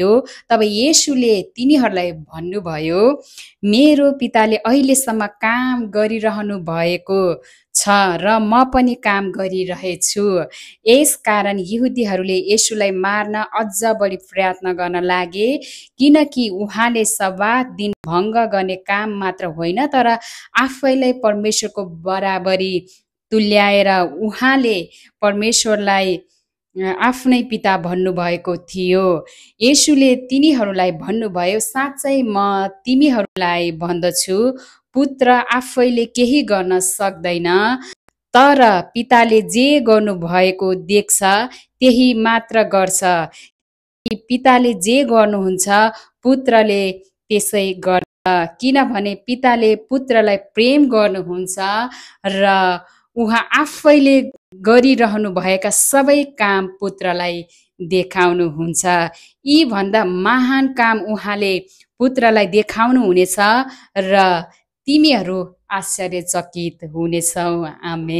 तब येशूले तिनीहरूलाई भन्नुभयो, मेरो पिताले अहिलेसम्म काम गरिरहनु भएको छ र म पनि काम गरिरहेछु। यसकारण यहुदीहरूले येशूलाई मार्न अझ बढी प्रयत्न गर्न लागे, किनकि उहाँले सब्बात दिन भङ्ग गर्ने काम मात्र होइन तर आफैलाई परमेश्वरको बराबरी तुल्याएर उहाँले परमेश्वरलाई आफ्नै पिता भन्नुभएको थियो। येशूले तिनीहरूलाई भन्नुभयो, साँच्चै म तिमीहरूलाई भन्दछु, पुत्र आफैले केही गर्न सक्दैन, तर पिताले जे गर्नुभएको देख्छ त्यही मात्र गर्छ। पिताले जे गर्नुहुन्छ पुत्रले त्यसै गर्छ, किनभने पिताले पुत्रलाई प्रेम गर्नुहुन्छ र उहाँ आफैले गरिरहनु भएका सबै काम पुत्रलाई देखाउनुहुन्छ। यी भन्दा महान काम उहाँले पुत्रलाई देखाउनु हुनेछ र तिमीहरू आश्चर्यचकित हुनेछौ। आमेन।